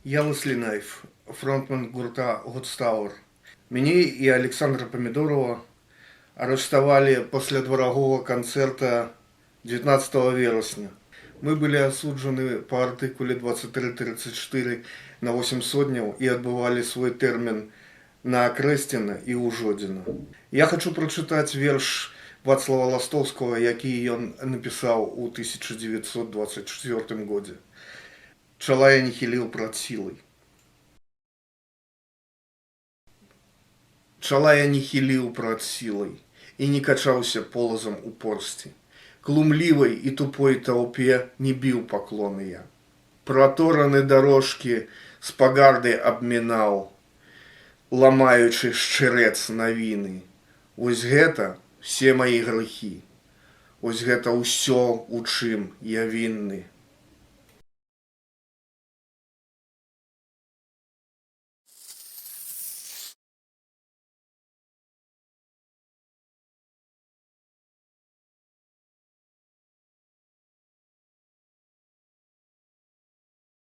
Я Леслі Найф, фронтмен гурта Годстауэр. Мяне і Александра Памідорава арыштавалі пасля дваравога канцэрта 19 верасня. Мы былі асуджаны па артыкуле 23.34 на 8 сотняў і адбывалі свой тэрмін на Акрэсціна і ў Жодзіна. Я хачу прачытаць верш Вацлава Ластоўскага, які ён напісаў у 1924 годзе. «Чала я не хіліў прад сілай». Чала я не хіліў прад сілай і не качаўся полазам упорсці. Глумлівай і тупой таўпе не біў паклоны я. Пратораны дарожкі з пагардай абмінаў, ламаючы шчырэц навіны. Вось гэта все мае грахі. Вось гэта ўсё, у чым я вінны.